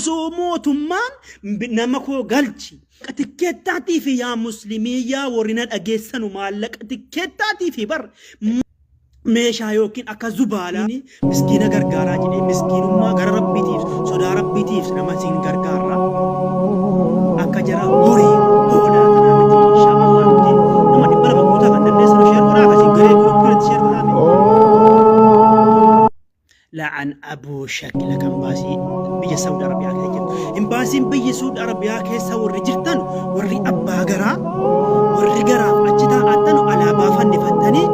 Osoo mootummaan nama koo galchi. Tikkeettaatii fi yaa muslimii yaa warri na dhageessanu maallaqa tikkeettaatii fi bar meeshaa yookiin akka zubaalaa miskiina gargaaraa jedhee miskiinummaa gara rabbiitiif sodaa rabbiitiif nama siin gargaarra akka jara horii hoolaa kanaa miti inshaa Allah nuti nama 200 guutaa kan dandeessan sheer godhaa akkasii garee guruppii irratti sheer godhaa mee. La'an abuu shakila kan baasii biyya Saudi Arabiyaa keessa jirtu. Imbaasiin biyya Saudi Arabiyaa keessa warri jirtan warri abbaa garaa warri garaaf achi taa'attan alaabaa fannifattanii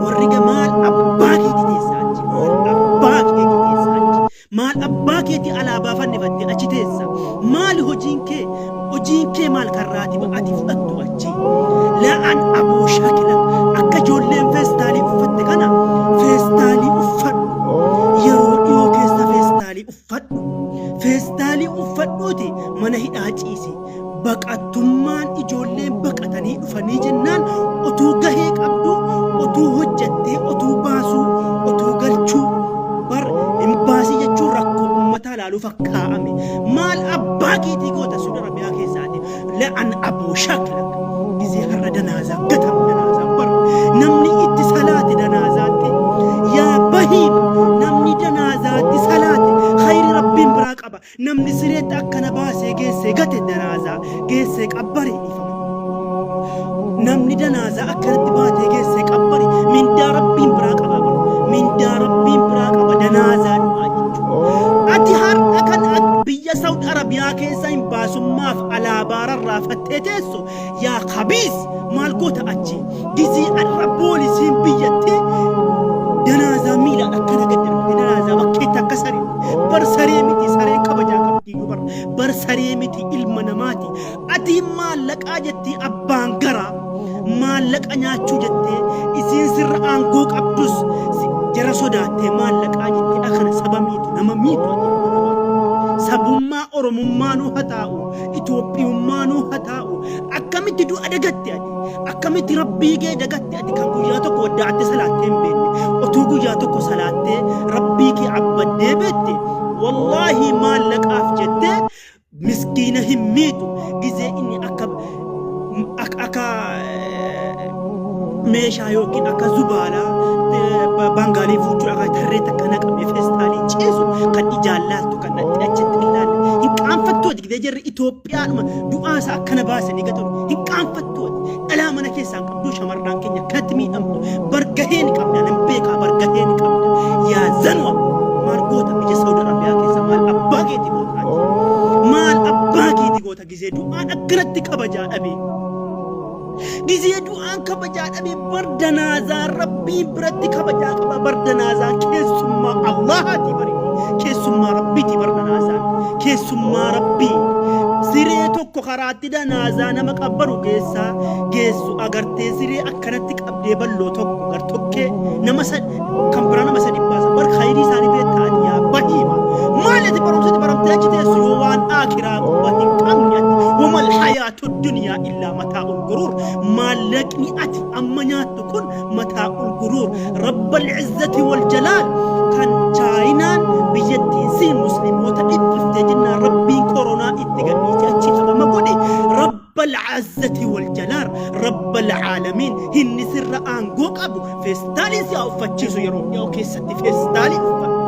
warri maal abbaa keetii teessa achi maal abbaa keetii teessa achi maal abbaa keetii alaabaa fannifattee achi teessa maali hojiin kee Hojiin kee maal kan raatiba ati fudhattu achi? La'an aboo shakila akka ijoolleen feestaalii uffatte kana feestaalii uffadhu. Yeroo dhiyoo keessa feestaalii uffadhu. Feestaalii uffadhuuti mana hidhaa ciisi. Baqattummaan ijoolleen baqatanii dhufanii jennaan otuu gahee qabdu, otuu hojjattee, otuu baasuu, otuu galchuu bar imbaasii jechuun rakkoo ummataa laaluuf kaa'ame. Maal abbaa keetii goota Suudi Arabiyaa keessaati. La'an abuu shaklak. Gizee har'a danaazaa gatam danaazaa bar. Namni itti salaate danaazaatti. Yaa bahiim namni danaazaatti salaate khayri rabbiin biraa qaba. Namni sireetti akkana baasee geessee gate danaazaa geessee qabbare dhiifama. Namni danaazaa akkanatti baatee geessee qabbare mindaa rabbiin biraa qaba bar. Mindaa rabbiin biraa qaba danaazaa du'aa jechuudha. Ati har'a kan biyya Saudi Arabiyaa keessa hin baasummaaf alaabaa rarraafattee teessu yaa kabiis maal goota achi gizii har'a poolisiin biyyattii danaazaa miilaan akkana gad darbite danaazaa bakkeetti akka saree bar saree miti saree kabajaa qabdiyyuu bar bar saree miti ilma namaati Atii maallaqaa jettii abbaan garaa maallaqa nyaachuu jettee isiin sirra aangoo qabdus jara sodaattee maallaqaa jettee akana saba miitu nama miitu ati ilma namaa. Sabummaa Oromummaanuu haa taa'u Itoophiyummaanuu haa taa'u akkamitti du'a dagatte ati akkamitti rabbii kee dagatte ati kan guyyaa tokko wadda'atte salaattee hin beekne otuu guyyaa tokko salaattee rabbii kee abbaddee beekte wallaahi maallaqaaf jettee Miskiina hin miitu gizee inni akka akka meeshaa yookiin akka zubaalaa baangaalii fuuchuu akka tarree takka naqamee feestaalii ciisu kan ijaan laaltu kan dhaqxee achitti hin laalle hin qaanfattu ati gizee jarri Itoophiyaadhuma du'aasa akkana baasanii gatan hin qaanfattu ati dhalaa mana keessaan qabduu shamarraan keenya akkanatti miidhamtu bargahee ni qabda nan beekaa bargahee ni qabda yaa zanwa maal goota biyya Saudi Arabiyaa keessa maal abbaa keetii goota ati maal abbaa keetii goota gizee du'aan akkanatti kabajaa dhabee gizee du'aan kabajaa dhabee bar danaazaa rabbiin biratti kabajaa qaba bar danaazaan keessummaa Allahaati bari keessummaa rabbiiti bar danaazaan keessummaa rabbii siree tokko karaatti danaazaa nama qabbaru geessaa geessu agartee siree akkanatti qabdee balloo tokko gartokkee nama kan biraa nama sadi baasa bar khayrii isaanii beektaa ati yaa bahiima maal ati barumsatti baramtee achi teessu yoo waan aakiraa quba hin qabne ati wamal hayaatu duniyaa illaa mataa'ul guruur maallaqni ati amma nyaattu kun mataa'ul guruur rabbal izzati wal jalaal kan chaayinaan biyyattiin si muslimoota dhiphiftee jennaan rabbiin koronaa itti gadhiisee achi dhabama godhe rabbal izzati wal jalaal rabbal aalamiin inni sirra aangoo qabu feestaaliin si haa uffachiisu yeroo dhiyoo keessatti feestaalii uffadhu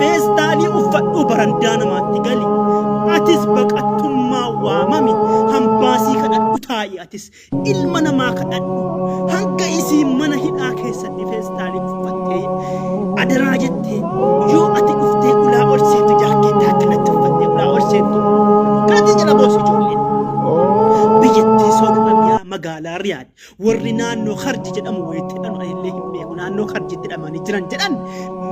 feestaalii uffadhu barandaa namaatti gali atis baqattummaa waamami hambaasii kadhadhu taa'i atis Ilma namaa kadhadhu. Hanga isiin mana hidhaa keessatti feestaalii uffattee adaraa jettee yoo ati dhuftee ulaa ol seentu jaakkeettaa akkanatti uffattee ulaa ol seentu akkanatti jala boosu ijoolleen. Biyyattii Saudi Arabiyaa magaalaa Riyaad warri naannoo Kharji jedhamu wayitti hidhanu anillee hin beeku naannoo Kharjitti hidhamanii jiran jedhan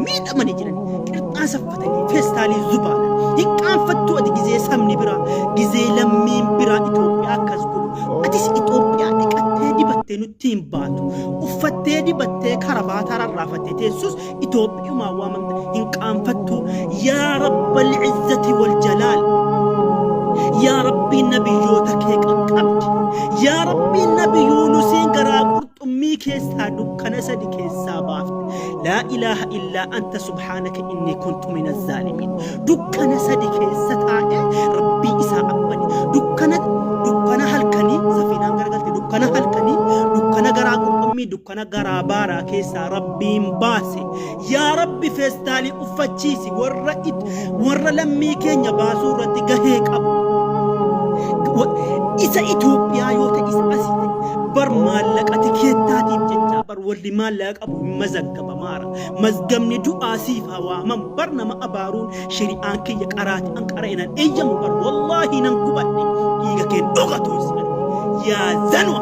miidhamanii jiran qirxaa saffatanii feestaalii zubaala hin qaanfattu ati gizee sabni biraa gizee lammiin biraa Itoophiyaa akkas godhu Atis Itoophiyaa dhiqattee dibattee nutti hin baatu. Uffattee dibattee karabaataa rarraafattee teessus Itoophiyumaan waamamta hin qaanfattu. Yaa Rabbal Izzati wal Jalaal. Yaa Rabbii nabiyyoota kee qaqqabdi. Yaa Rabbii nabi Yuunusiin garaa qurxummii keessaa dukkana sadi keessaa baafte. Laa ilaaha illaa anta subhaanaka inni kuntu mina zaalimiin. Dukkana sadi keessa taa'ee Dukkana garaa baaraa keessaa Rabbiin baase. Yaa Rabbi feestaalii uffachiisi warra it, warra lammii keenya baasuu irratti gahee qabu. Isa Itoophiyaa yoo ta'e isa asii ta'e bar maallaqa tikeettaatiif jecha bar warri maallaqa qabu hin mazaggabamaara. Mazgabni du'aa siif haa waamamu bar nama abaaruun shari'aan kiyya qaraati an qara'e nan eeyyamu bar wallaahi nan gubadhe dhiiga keen dhugatuun si arge. Yaa zanwa!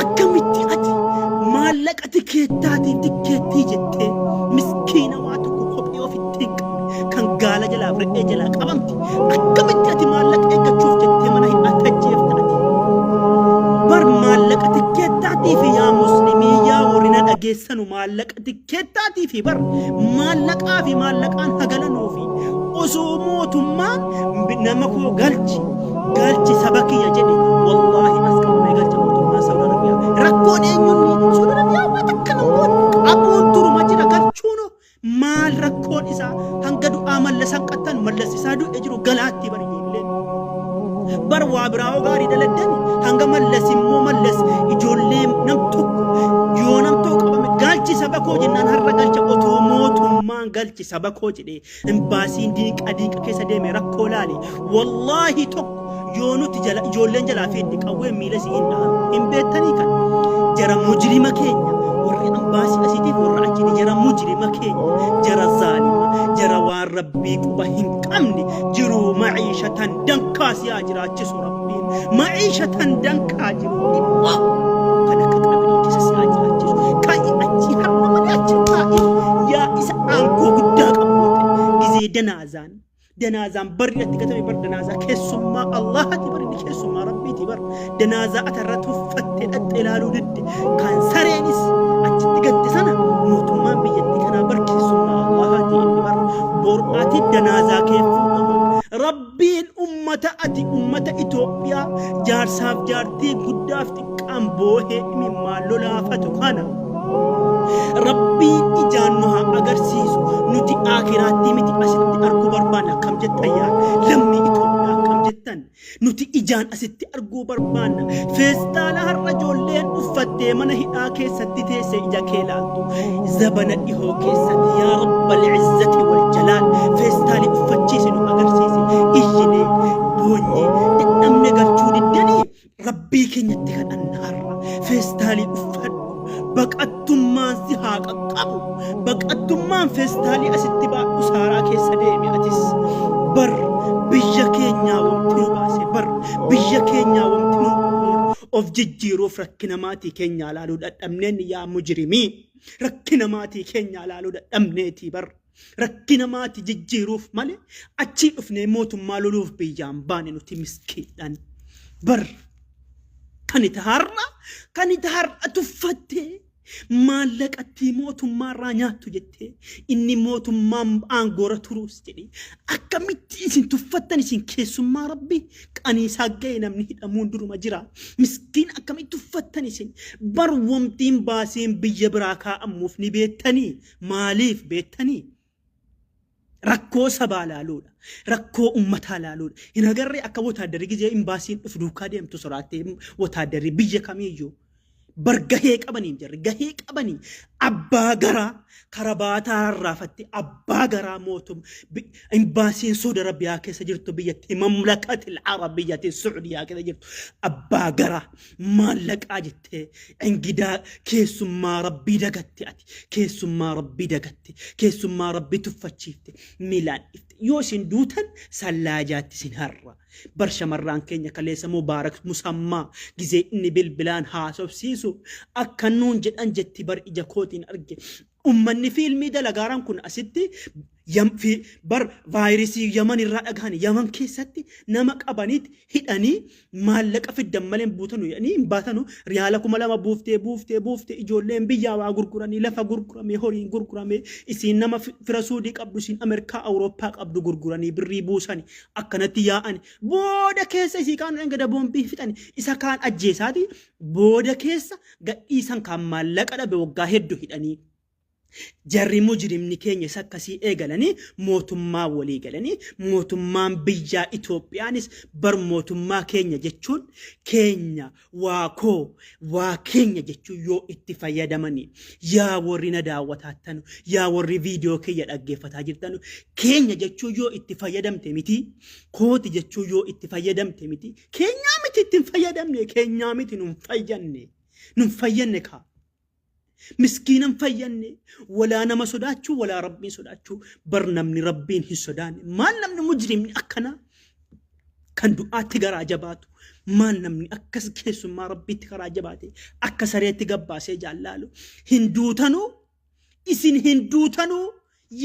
Akkamitti ati maallaqa tikeettaatiif tikkeettii jettee miskiina waa tokko kophee ofitti hin qabne kan gaala jalaaf re'ee jalaa qabamti. Akkamitti ati maallaqa eeggachuuf jettee mana hidhaa tajjeefta ati? Bar maallaqa tikkeettaatii fi yaa muslimii yaa warri na dhageessanu maallaqa tikkeettaatii fi bar maallaqaa fi maallaqaan hagalanuu fi osoo mootummaan nama koo galchi galchi saba kiyya jedhe wallaahi as qabamee galcha mootummaan Saudi Arabiyaa. Rakkoon eenyuun Saudi Arabiyaa waa takka nan goone qabuun duruma jira galchuun maal rakkoon isaa hanga du'aa mallasan qattan mallas isaa du'e jiru galaatti bar ijoolleen. Bar waa biraa hoo gaarii daladdani hanga mallas immoo mallas ijoollee nam tokko yoo nam tokko qabame galchi saba koo jennaan har'a galcha otoo mootummaan galchi saba koo jedhee Imbaasiin diinqa diinqa keessa deeme rakkoo laali. Wallaahi tokko yoo nuti jala ijoolleen jalaa fiidde qawween miila isii hin dhahan. Hin beektanii kan jara mujrima keenya warri ambaasii asiitiif warra achiiti jara mujrima keenya jara zaalima jara waan rabbii quba hin qabne jiruu maciishatan dankaa siyaa jiraachisu rabbiin maciishatan dankaa jiruu dhiphoo kan akka qabirii keessa siyaa jiraachisu ka'i achii har'a malee achi taa'i yaa isa aangoo guddaa qabu yoo ta'e gizee danaazaan danaazaan barri irratti gatame bar danaazaa keessummaa Allahati bar inni keessummaa Rabbiiti bar danaazaa ati irra tuffattee dhaqxee ilaaluu didde kan sareenis achitti gatte sana mootummaan biyyattii kanaa bar keessummaa Allahati inni bar bor ati danaazaa kee fuudhama Rabbiin ummata ati ummata Itoophiyaa jaarsaaf jaartii guddaaf xiqqaan boohee imimmaan lolaafatu kana Rabbiin ijaan nu haa agarsiisu. Nuti aakiraatti miti asitti arguu barbaanna. Akkam jettan yaa lammii Itoophiyaa akkam jettan? Nuti ijaan asitti arguu barbaanna. Feestaala har'a ijoolleen uffattee mana hidhaa keessatti teessee ija kee laaltu. Zabana dhihoo keessatti yaa Rabbal izzati wal jalaal feestaalii uffachiisi nu agarsiisi. Iyyinee boonyee dadhabne galchuu diddanii Rabbii keenyatti kadhanna har'a feestaalii uffadhu baqattummaan si haa qaqqabu baqattummaan feestaalii asitti baadhu saaraa keessa deemi atis bar biyya keenyaa wanti nu baase bar biyya keenyaa wanti nu of jijjiiruuf rakkina maatii keenyaa laaluu dadhabneen yaa mujrimii rakkina maatii keenyaa laaluu dadhabneetii bar Rakkina maatii jijjiiruuf malee achii dhufnee mootummaa loluuf biyyaan baane nuti miskiidhaan. Bar kan itti har'a kan itti har'a tuffattee maallaqattii mootummaarraa nyaattu jettee inni mootummaan aangoora turuus jedhee akkamitti isin tuffattan isin keessummaa rabbii qaniisaa ga'e namni hidhamuun duruma jira miskiin akkamitti tuffattan isin bar wamtiin baaseen biyya biraa kaa'amuuf ni beektanii Maaliif beektanii? Rakkoo sabaa laaluudha. Rakkoo ummataa laaluudha. Hin agarree akka wotaaddarri gizee imbaasiin dhufu duukaa deemtu soraattee wotaaddarri biyya kamiiyyuu. Bar gahee qabaniin jarri gahee qabanii abbaa garaa karabaataa rarraafatte abbaa garaa mootum imbaasiin Saudi Arabiyaa keessa jirtu biyyatti mamlakatil Arabiyyati Suudiyaa keessa jirtu abbaa garaa maallaqaa jettee ingidaa keessummaa rabbii dagatte ati keessummaa rabbii dagatte keessummaa rabbii tuffachiifte miilaan dhifte yoo isin duutan sallaajaatti isin harra bar shamarraan keenya kaleessa mubaarak musammaa gizee inni bilbilaan haasofsiisu akka nuun jedhan jetti bar ija kootiin arge Ummanni fiilmii dalagaaran kun asitti bar vaayirasii Yaman irraa dhagahan Yaman keessatti nama qabaniit hidhanii maallaqa fiddan malee hin buutanu jedhanii hin baatanu riyaala 2000 buuftee buuftee buuftee ijoolleen biyyaa waa gurguranii lafa gurguramee horiin gurguramee isiin nama fira Suudii qabdu isiin Ameerikaa Awurooppaa qabdu gurguranii birrii buusani akkanatti yaa'ani booda keessa isii kaan dhangada boombii fixani isa kaan ajjeesaati Booda keessa gadhiisan kaan maallaqa dhabe waggaa heddu hidhanii. Jarri mujrimni keenya isa akkasii eegalanii mootummaa walii galanii mootummaan biyyaa Itoophiyaanis bar mootummaa keenya jechuun keenya waa koo waa keenya jechuun yoo itti fayyadamanii yaa warri na daawwataattanu yaa warri viidiyoo kiyya dhaggeeffataa jirtanu keenya jechuun yoo itti fayyadamte miti kooti jechuun yoo itti fayyadamte miti keenyaa miti itti hin fayyadamne keenyaa miti nun fayyanne nun fayyanne kaa. Miskiina hin fayyanne walaa nama sodaachuu walaa rabbiin sodaachuu bar namni rabbiin hin sodaanne maal namni mujrimni akkanaa kan du'aatti garaa jabaatu maal namni akkas keessummaa rabbiitti karaa jabaate akka sareetti gabbaasee jaallaalu hin duutanuu isin hin duutanuu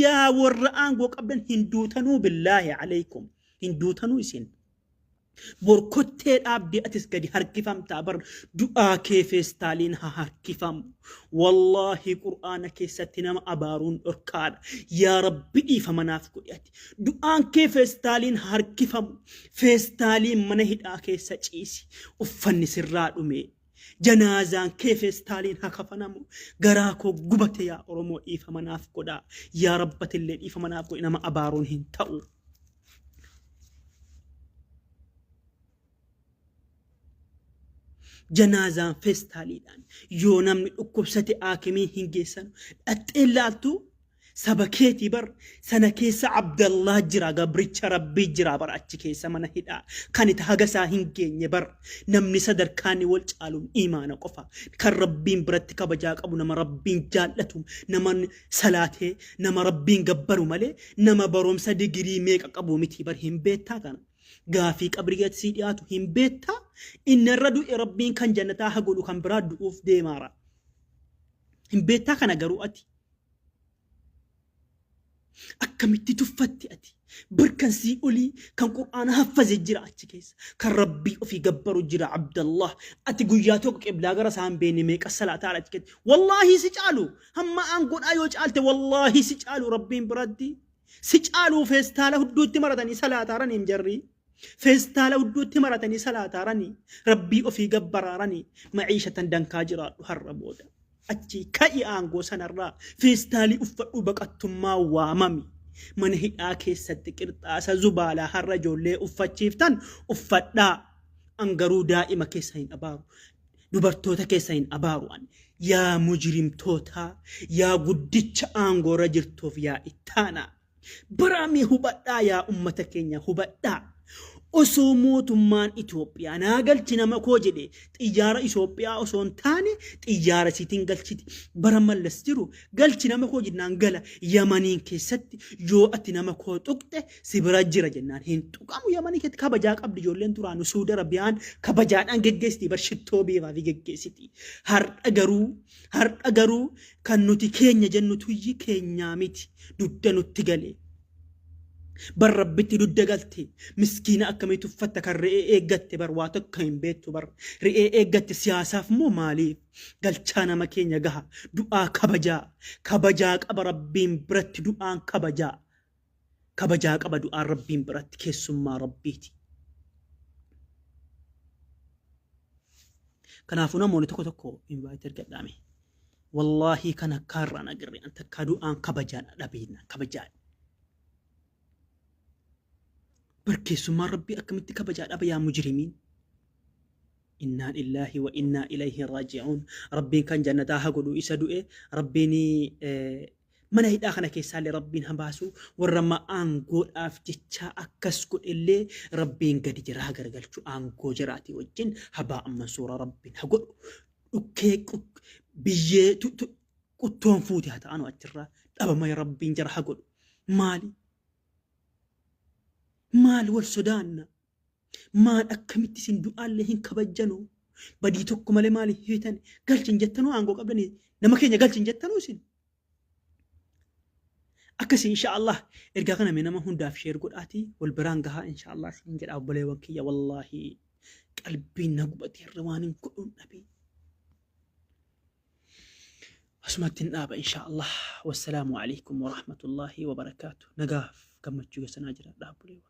yaa warra aangoo qabdan hin duutanuu billaahi aleykum hin duutanuu isin. Bor kottee dhaabdee atis gadi harkifamtaa bar du'aa kee feestaaliin haa harkifamu. Wallaahi qur'aana keessatti nama abaaruun dhorkaadha. Yaa Rabbi dhiifama naaf godhi ati. Du'aan kee feestaaliin haa harkifamu. Feestaaliin mana hidhaa keessa ciisi. Uffanni sirraa dhume. Janaazaan kee feestaaliin haa kafanamu. Garaa koo gubate yaa Oromoo dhiifama naaf godhaa. Yaa Rabbatillee dhiifama naaf godhi nama abaaruun hin ta'u. Janaazaan feestaaliidhaan yoo namni dhukkubsate aakimii hin geessanu dhaxxee laaltu saba keetii bar sana keessa Abdallaa jira gabricha rabbii jira bar achi keessa mana hidhaa kan itti haga isaa hin geenye bar namni sadarkaan wal caaluun imaana qofa kan rabbiin biratti kabajaa qabu nama rabbiin jaallatu nama salaatee nama rabbiin gabbaru malee nama barumsa digirii meeqa qabu miti bar hin beektaa kana. Gaafii qabrii keessatti sii dhiyaatu hin beektaa inni irra du'e rabbiin kan jannataa haa godhu kan biraa du'uuf deemaara. Hin beektaa kana garuu ati. Akkamitti tuffatti ati? Bar kan sii olii kan qur'aana haffaze jira achi keessa. Kan rabbii ofii gabbaru jira Abdallah. Ati guyyaa tokko qiblaa gara isaan beene meeqa salaataa achi keessa. Wallaahi si caalu. Hamma aangoodhaa yoo caalte wallaahi si caalu rabbiin biratti. Si caalu feestaala hudduutti maratanii salaataaraniim jarri. Feestaala hudduutti maratanii salaataaranii. Rabbii ofii gabbaraaranii. Maciishatan dankaa jiraadhu har'a booda. Achii ka'i aangoo sanarraa feestaalii uffadhuu baqattummaa waamami. Mana hidhaa keessatti qirxaasa zubaalaa har'a ijoollee uffachiiftan uffadhaa. An garuu daa'ima keessa hin abaaru. Dubartoota keessa hin abaaru an. Yaa mujrimtootaa, yaa guddicha aangoorra jirtuuf yaa ittaanaa. Baraa mee hubadhaa yaa ummata keenya hubadhaa. Osoo mootummaan Itoophiyaa naa galchi nama koo jedhe xiyyaara Itoophiyaa osoo hin taane xiyyaara isiitiin galchiti. Bara Mallas jiru galchi nama koo jennaan gala Yamaniin keessatti yoo ati nama koo tuqxe si bira jira jennaan hin tuqamu Yamanii keessatti kabajaa qabdi ijoolleen duraanu Suudi Arabiyaan kabajaadhaan geggeessiti bar shittoo beefaa fi geggeessiti. Har'a garuu Har'a garuu kan nuti keenya jennu tuyyi keenyaa miti dugda nutti gale. Bar rabbitti dugda galte miskiina akkamii tuffatta kan re'ee eeggatte bar waa tokko hin beektu bar re'ee eeggatte siyaasaaf moo maaliif galchaa nama keenya gaha du'aa kabajaa kabajaa qaba rabbiin biratti du'aan kabajaa kabajaa qaba du'aan rabbiin biratti keessummaa rabbiiti. Kanaafuu namoonni tokko tokko invite ergadhaame. Wallaahii kan akkaa irraan agarre an takkaa du'aan kabajaan dhabeena kabajaan. Bar keessummaan rabbii akkamitti kabajaa dhaba yaa mujrimiin. Innaa lillaahi wa innaa ilayhi raaji'uun. Rabbiin kan jannataa haa godhu isa du'e rabbiin Mana hidhaa kana keessaallee Rabbiin ha baasu warra amma aangoodhaaf jecha akkas godhellee Rabbiin gadi jara ha garagalchu aangoo jaraatii wajjin habaa amman suuraa Rabbiin ha godhu dhukkee biyyee quttoon fuute ha ta'anu achirraa dhabama Rabbiin jara ha godhu maali maal wal sodaanna Maal akkamitti isin du'aallee hin kabajjanuu? Badii tokko malee maal hin hiitan? Galchi hin jettanuu aangoo qabdanii nama keenya galchi hin jettanuu isin? Akkasii insha Allah ergaa kana mee nama hundaaf sheer godhaatii wal biraan gahaa insha Allah isin jedha obboleewwan kiyya wallaahi qalbiin na gubate irra waan hin godhuun dhabee. Asumatti hin dhaaba insha Allah. Wassalaamu alaikum warahmatullahi wabarakaatu. Nagaaf gammachuu keessanaa jiraadha obboleewwan.